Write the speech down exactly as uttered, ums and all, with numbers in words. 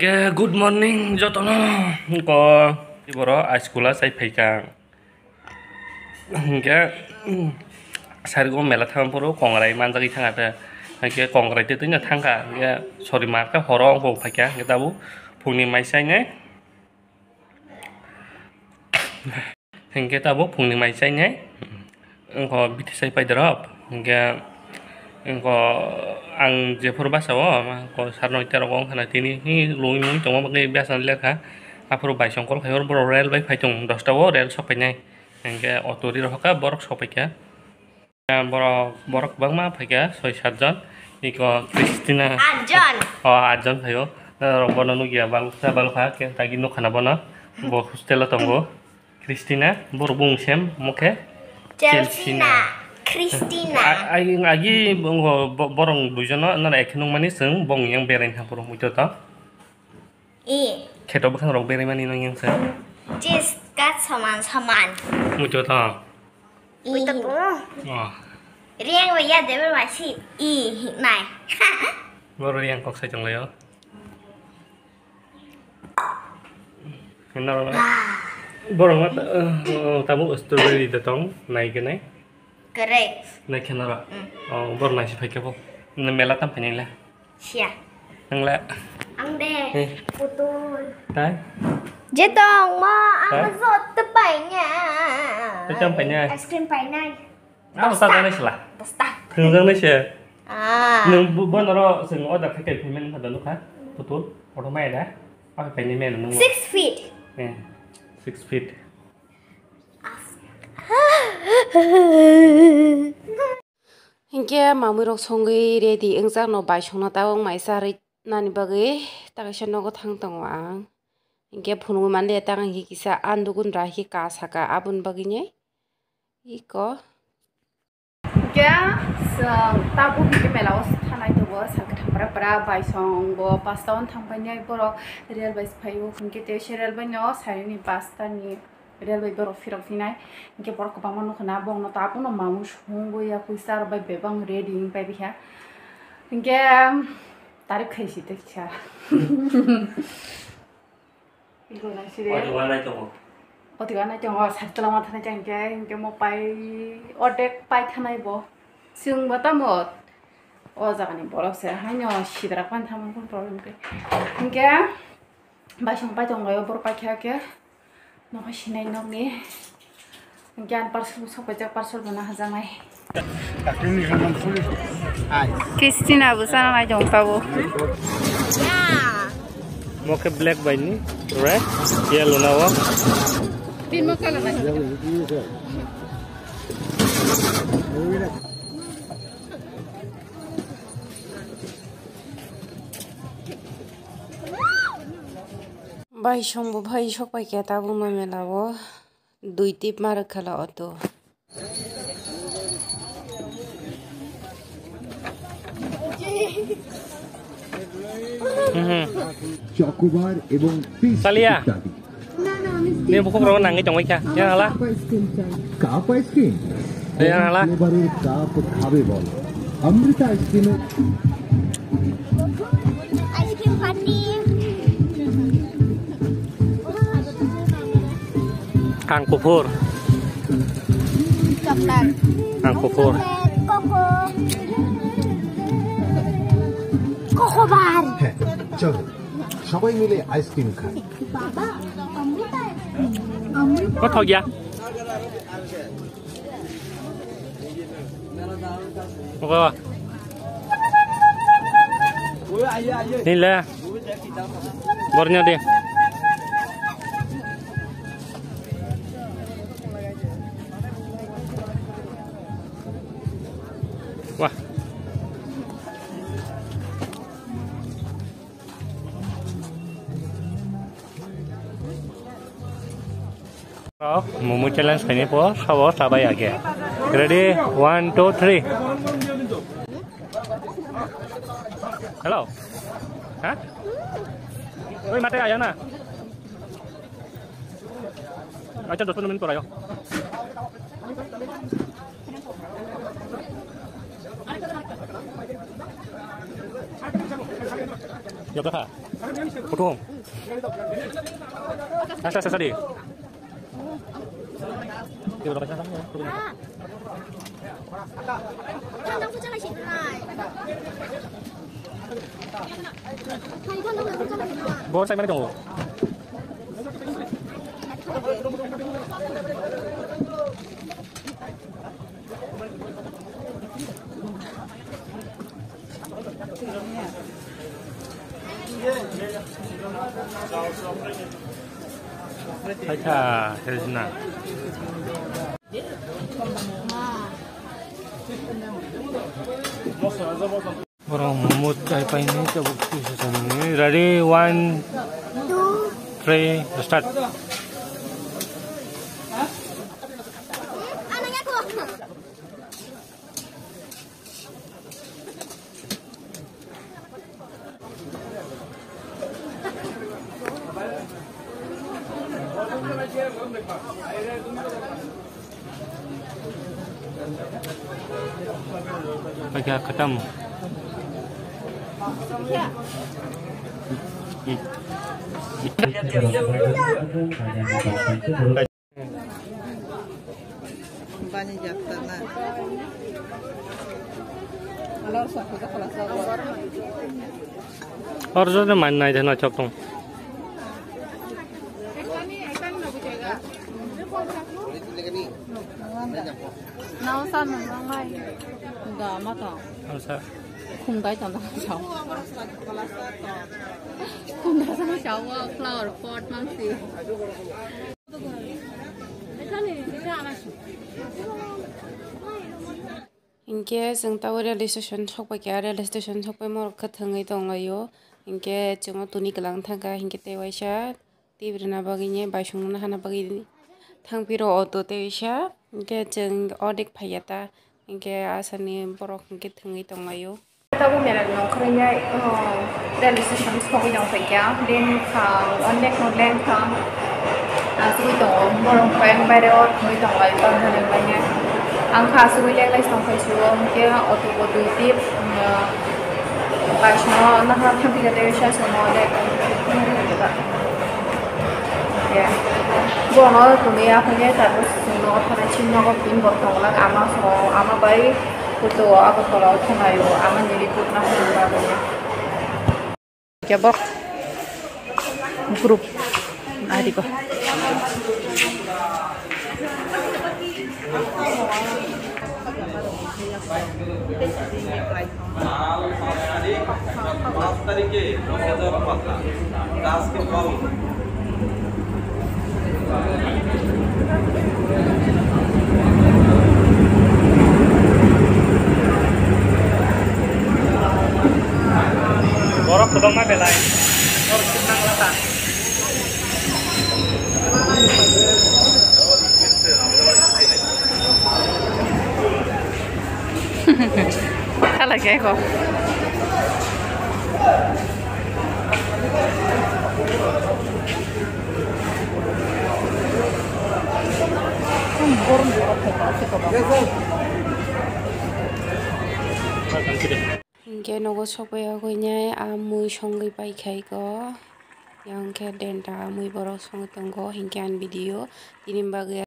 Eh, good morning jotono. Ko iboro school a sai phaikha. Hingke, mm, sarigo mela thang phuru kongrai manjagwi thang ate. Hingke kongrai twi twino thangkha. Hingke sori marka horo wng phaikha. Hingke tabuk phungni mai sainai. Hingke tabuk phungni mai chainai, wngkha bithi sai pai dorop, hingke wngkha ang jephuru basa o, wngkha sar noita rogo wngkha na tini, hi lungwi mungwi tongma bagwi basa lekha, aphuru bai songkol khai borok rel bai phai tong, dosta o rel sok painai, hingke auto ri rohorkha borok sok paikha. Borok, borok kwbangma phaikha, soi satjon. Iko Christina. Atjon. O, atjon phaio. Norok bono nukya, baluksa balukha, khe tagi nukhana bono. Bo hostel o tongo. Christina, borok bung sem, mokhe? Chelsina. Chelsina. Christina. A-, agi, agi, bo-, bo-, borok duijono, nono ekhe nukmani chwng, bong yang beraini thang phuru, muitu to? I. Kheto bwkhang rok berai mani nang yang sa. Jis kat saman saman. Muitu to. I. Muitu to. Oh. Riang bai ya debe masi. I nai. Boro riang kok sai tong layo. Kenal. Borok ma, eh, tabuk strawberry da tong nai kenai. Correct. Nai khenaro. Mm. Oh, bor nai si phaikhe bo. Nang mela tam phainai le. Sia. Nang le. Ang de. Eh. Putul. Tai? Jetong ma, ang. Tai? Jot te painai. Te tam painai. Ice cream painai. Ah, dosta. Dosta janai sila. Dosta. Thwngjak nai se. Ah. Nang bo, bo noro sing order khai khai phaimani kha danu kha. Putul. Auto mai da. Apa painai mela nang. Six feet. Eh. Six feet. Hinkhe mamui rok songwi ready wngjak no bai songno tabuk mai charwi nani bagwi ta kaisa nogo thang tongo ang. Hinkhe phunugwi mande ta hinkhe kisa andukun ra hinkhe ka saka aboni bagwi nai iko. Hinkhe chwng tabuk hinkhe mela o thanai tongo, sal kwthang pra pra bai song bo pasta o thang painai borok railway se phaio, hinkhe tei se railway no saini pasta ni railway borok phirok phinai, hinkhe borok kwbangma nukha na bongno tabukno mamung songwi ya puisa rok bai bebak ready wng pai bikha, hinkhe tarik khaisi tei kisa. Iko nang sire. Oti wanai tongo. Oti wanai tongo, sari tola ma thanai chang khe, hinkhe mo pai ordek pai thanai bo. Chwng bo tamo o jaga ni borok se, haino sidra pan thamani kun problem khe. Hinkhe bai song pai tong laio, bor pai kha khe. Nokha sinai nokni. Hinkhe ang parcel bo sok paijak, parcel bo na hajaknai. Christina bo chana nai tong tabo. Mo khe black bai ni red, yellow na o. Tinmo color bai. Bai song bo bai sok pai khe tabuk no mela o. Dui tip ma rwkha la auto. Mhm. Chocobar এবং pastry Talia. ইত্যাদি। Ni bukhuk rok nangwi tongwi kha. Yang hala. Cup ice cream চাই? Yang hala. ফ্লেভারের কাপ খাবে বল। অমৃতা আইসক্রিমের Ice cream party. Kang kuphur. Chocolate. Kang kuphur. Chocolate, coco. Coco bar. হ্যাঁ, চলো, সবাই মিলে আইসক্রিম খাই। বাবা, অমৃতা আইসক্রিম। Amrita. Kothok ya. Oke. Ni le. Bornya de. Wah. Rok, momo challenge khaini po, sabo sabai age. Ready? One, two, three. Hello. Ha? Oi, mate aya na. Acha, dos minit por ayo. Jabra kha. Photo. Asta, asta, sorry. Bor sai mane tongo. Hai kha, Rejna. Borok momo chai painai tabuk kisa sani. Ready, one, two, three, start. Paikha khatam. Bani jakta na. Hor jone man nai de na chok tong. Nao san nang mai. Ga ma to. Hor sa. Khum dai tong da sa. Khum dai sa sa wa flower pot mang si. Hinkhe chwng tabuk railway station sokpaikha, railway station sokpai borok khe thwngwi tonglaio. Hinkhe chwngno toni kwlwng thangkha, hinkhe tei waisa twi rwna bagwi, baisongno hana bagwi thangphiro auto tei waisa. Hinkhe chwng ordek phaiya ta, hinkhe asani borok hinkhe thwngwi tonglaio. Tabuk mela nongkhorwi nai, oh, railway station sogwi tong phaikha, bini bwkhang onek no lengkha, asugwi tongo, borok khe baire o thangwi tongo, ai tong thani bai nai. Ang kha asugwi lenglai tong phai sio, hinkhe auto bo dui tip, um, bai songno nahar thamphikha tei sa songno le, ya. Bono tongwi aphai nai, tabuk chwng nogo thanai, chini nogo pin bo tongla, ama song, ama bai. Kuto Agartala o thangnaio, amani report na hwnwi bagwi. Kebok group ari ko. Borok kwbangma belai. Borok suknang lata. Kala khe kho. Hinkhe nogo sokpai ya koi nai, a mui songwi pai khai ko. Yang khe denta mui borok songwi tongo, hinkhe ang video tini bagwi.